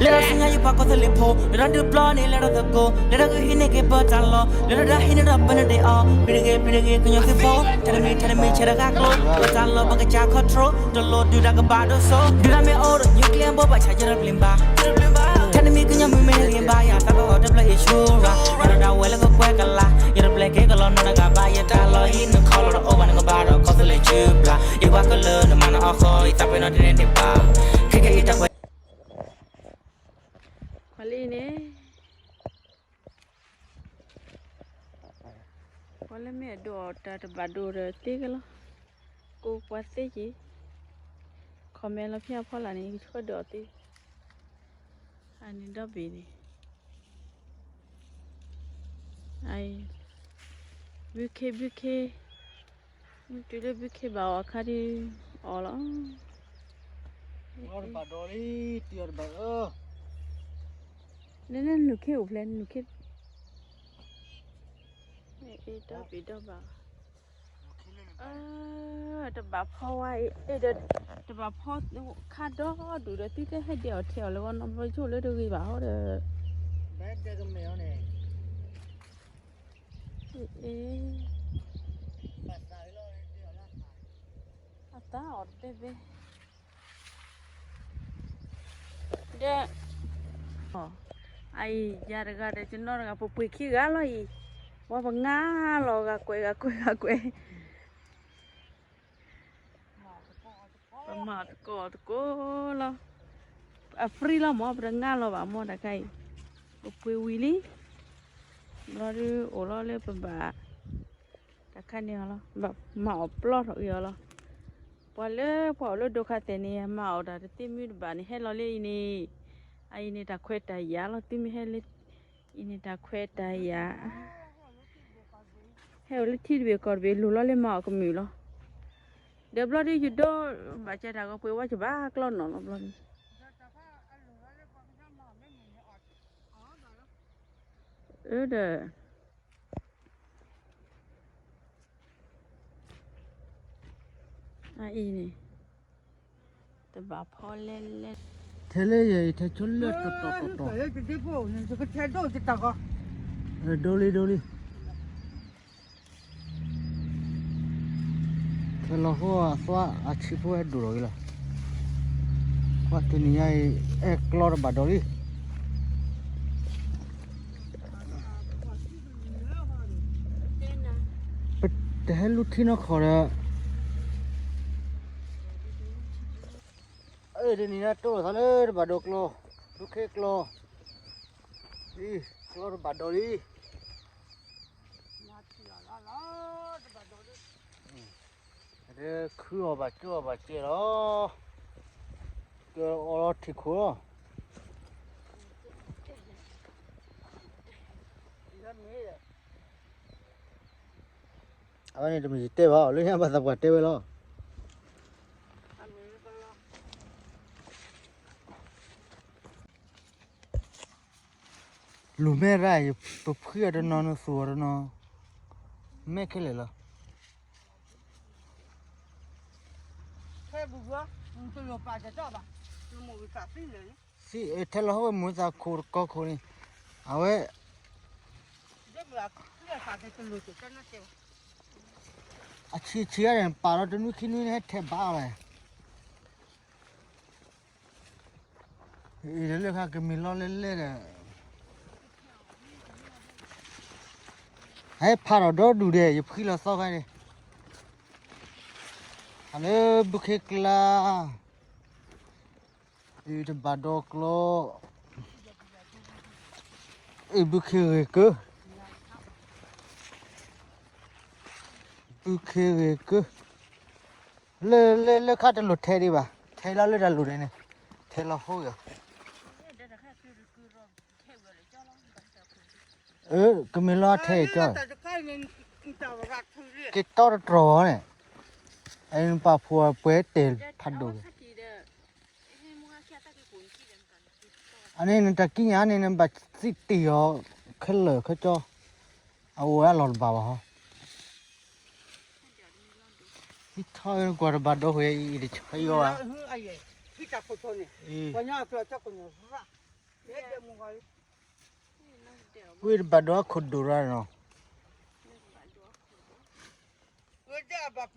လဲၤဒီးဆူညါယပှၤကီၢ်သူလ့ၤဖိ, လဲၤဒီးဒုးပျီန့ၣ် လဲၤဒီးသကိး, လဲၤဒီးကဟံးန့ၢ်က့ၤပတၢ်လီၢ်, လဲၤဒီးဒၣ်ဟံးန့ၢ်ဒီးပနဒ့အီၤ, ပံၤတဂ့ၤ ပံၤတဂ့ၤ ကညီသုးဖိ, ထဲတမံၤ ထဲတမံၤ ဆဲးတဂၤကျိ, ပတၢ်လီၢ်ပကစၢ် control, တလိၣ်ဒုးတၢ်ကဘၣ်ဒိၣ်စိ, ဒုးတၢ်မ့ၢ်အိၣ်ဒီး nuclear bomb ဘၣ်ဆၣ်ယတပျံၤဘၣ်, ထဲတမံၤ ကညီမုၢ်မ့ၢ်ဟ့ၣ်ဂ့ၤဘၣ်ယၤ သးပှၢ်အီၤတဖျၢၣ်အံၤဆူရၤ, ယၤဒီးဒၣ်ဝဲလၢကကွဲကလၤ, ယတပျဲက့ၤကလီၤနီတဂၤဘၣ်, ယတၢ်လီၢ်အံၤနခီလီၤတအိၣ်ဘၣ် နကဘၣ်ဒီးကီၢ်သူလ့ၤစုပျၢ်, ယပှၤကလုာ်နမၤနအီၣ်ဃီ ယသးပ့ၤနီၣ်တန့ၢ်ဒံးဘၣ်, ခဲကဲအံၤတၢ်ခွဲ ပှၤလၢအံၤန့ၣ်, ပှၤလၢမ့ၢ်အဒိးအီၤတၢ်တဘၣ်ဒိဒီးသ့ကလီၤ, ကိးပှၤသ့က့ၤ, comment လီၤဖဲအဖီလာ်န့ၣ် ယကဆှၢဒိးအီၤသ့, အန့ၣ်ဒီဘ့ၣ်န့ၣ်, အအံၤ, ဘုခ့ဘုခ့, မ့ၢ်တုၤလၢဘုခ့ဘၣ်အီၤအခါဒ်အီၤလီၤ. အီၤတဘၣ်ဒီးလံ, တံၤအီၤတဘၣ်အၢ, နနနုာ်ခ့အိၣ်ဖျဲၣ် နနုာ်ခ့, အ့ၣ်ဒီဘ့ၣ်ဒီဘၣ်, တဘၣ်ဖီဝါအံၤ, အ့ၣ်ဒီး, တဘၣ်ဖီခါဒီဒူၣ်ဒီး သုတဟဲဒဲးအီၤထဲအီၤလၢဂီၢ်နီတဘျီ ဆိၣ်လၢတဂ့ၤဘၣ်ဟီဒီး, ဘဲဒဲကမဲာ်အီၤန့ၣ်, အ့ၣ်, အသးအီၤတဘဲဘဲ ဒီး, အအံၤ ယၤတဂၤဒီး ယနီၢ်တဂၤ ပပှ့ၤခံဂၤလီၤအံၤ, ဝဲပငါလီၤ ဂၤကွဲး ဂၤကွဲး ဂၤကွဲး, ပမၤတကိးတကိးလီၤ, အ free လီၤမၢ် ပတငါလီၤဘၣ်မၢ်တခါအံၤ, ပပှ့ၤဝံၤလံ, ဘျီဒုး အိၣ်လီၤလၢပဘၣ် တၢ်ခါန့ၣ်အီၤလီၤ, ဘၣ်မၤအီၣ်ပျီထီၣ်အံၤအီၤလီၤ, ပှၤလၢပှၤအိၣ်လၢဒိခါသဲးန့ၣ် မၤအီၣ်တၢ်တသ့မုၢ်တဘၣ်န့ၣ် ဟဲလီၤလၢအံၤန့ၣ်, အအံၤန့ၣ်တၢ်ခွဲးတၢ်ယာ်လီၤ, သုမ့ၢ်ဟဲလၢအံၤန့ၣ် တၢ်ခွဲးတၢ်ယာ်, ဟဲအိၣ်လၢထံတဘ့ၣ်ကီၢ်တဘ့ၣ် လိၤလီၤလၢမၤအီၣ်ကမုာ်လီၤ, ဒီးဘျီဒုးယဒိဘၣ်ကဲတၢ်ဂီၤပှ့ၤဝဲ ယဘၣ်ကျီနီၢ်လီၤဘျီဒုး, အၢဒီး အအံၤန့ၣ် တဘၣ်ဖီလဲၣ်လဲၣ်, ထဲလၢယဲအံၤ ထဲဆိလၢတတီၤတတီၤ, ဒိလံ ဒိလံ, ထဲလီၤဟိအသွါအဆံဖိဟဲဒိၣ်ထီၣ်က့ၤလီၤ, ပှၤတနံၤညါအံၤ အဲၣ်ကျီတဘၣ်ဒီးလံ ပတဟဲလူထံနီၢ်ခီဒီး, အၢ တနံၤညါတိၢ်လိာ်သးလၢတဘၣ်ဒိကျီ, ဒူခ့ကျီ, ကျီတဘၣ်ဒီးလံ, ခုအီၤဘၣ်ကၠိအီၤဘၣ်ကဲလီၤ, ကၢအီၤလီၤထံၣ်ခိၣ်လီၤ. အဝဲန့ၣ်တမ့ၢ်ယတဲဘၣ် လၢညါဘၣ်သးပှၢ်တဲဝဲလီၤ. လူၤမဲၢ်ရၣ် ပဖှံအီၤတနီၤ နသူၣ်အီၤတနီၤ, မဲၢ်ခဲလၢာ်လီၤ. ထဲလီၤဟိဝဲမုာ်သးခိၣ်တကီၢ်ခိၣ်န့ၣ်, အဝဲ အဆံးဆံးအါန့ၣ် ပာ်လီၤတနွံခံနွံန့ၣ် ဟဲထဲးဘၣ်လီၤ. အံၤလၢခါကမ့ၢ်လီၤလဲၣ်လဲၣ်ဒီး, ဟဲဖးထီၣ်ဒီဒူၣ်ဒဲး ယဖှံလီၤသီခါန့ၣ်, ဟးလၢဘုခ့ကျါ, အံၤတဘၣ်ဒီကျီ, အံၤဘုခ့ဂ့ၤကၢ, ဘုခ့ဂ့ၤကၢ, လၢ လၢ လၢခါတလိၣ်ထဲးဒံးဘၣ်, ထဲးလီၤလၢတၢ်လိၣ်ဒံးန့ၣ်, ထဲးလီၤဟိဂ့ၤ အၢ ကမ့ၢ်လီၤထဲးကၠီ, က့ၤတီတတြီၤဘၣ်န့ၣ်, အပာ်ဖှိၣ်ပှဲၤတဲာ်ဖးဒိၣ်, အန့ၣ်နတၢ်ကံးညာ်န့ၣ် နဘၣ်သံတ့ၢ်အီၤ, ခဲလၢာ်ခဲကၠီ, အအိၣ်ဝဲအလီၢ်တဘၣ်ဘၣ်ဟီ. ဟံးထီၣ်ကွၢ်တဘၣ်ဒီးဃဲအံၤတဆၢအံၤဘၣ်, အံၤ, အံၤ, အံၤ, အံၤ, အံၤ, အံၤ, အံၤ, အံၤ, အံၤ, ဝ့ၢ်တဘၣ်ဒိအခိၣ်ဒိၣ်ရၣ်နီၤ.